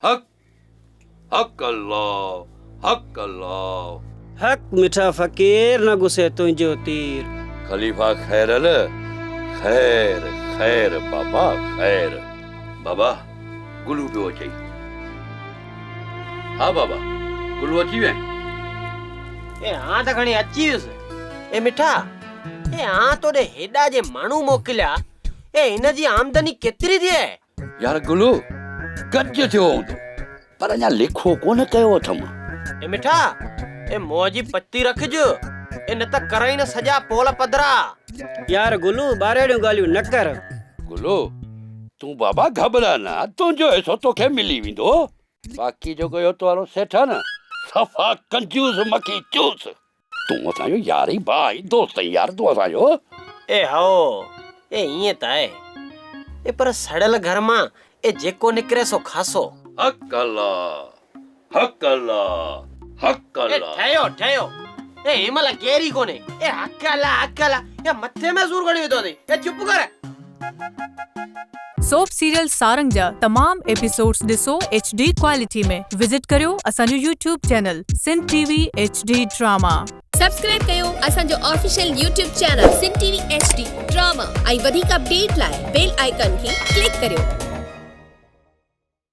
حق حق الله حق الله. حق مٺا فقير نه گسي تنهنجو تير. خليفا خيرل خير خير بابا خير. بابا گلو پيو اچئي. ها بابا گلو اچي ويو آهين. اي هان ته کڻي اچي ويس. اي مٺا اي هان توڏي هيڏا جي ماڻهو موڪليا اي هن جي آمدني ڪيتري ٿئي. يار گلو گج ٿيو هوندو پر اڃا ليکو ڪونه ڪيو اٿم. اي مٺا اي منهن جي پتي رکج اي نه ته ڪرئين نه سڄا پول پڌرا. يار گلو ٻارڙيون ڳالهيون نه ڪر. گلو تون بابا گهٻرا نه تنهنجو حصو توکي ملي ويندو باقي جيڪو اهو تو وارو سيٺ آهي نه صفا ڪنجوس مکي چوس. تون اسان جو يار ئي ڀاء ئي دوست ئي يار تون اسان جو. اي هائو اي ائين ته آهي اي پر سڙيل گهر مان اي جيڪو نڪري سو خاصو. حق الله حق الله حق اي الله. ٺهيو ٺهيو اي هن مهل ڪير ئي ڪونهي اي حق الله حق الله اي مٿي ۾ سور کڻي وڌو اٿئي اي چپ ڪر. سوپ سيريل سارنگ جا تمام ايپيسوڊز ڏسو ايڇ ڊي ڪوالٽي ۾ وزٽ ڪريو اسان جو YouTube channel Sindh T V H D drama. Subscribe ڪيو اسان جو official YouTube channel Sindh T V H D drama ۽ وڌيڪ اپڊيٽ لاء بيل آئيڪان کي ڪلڪ ڪريو.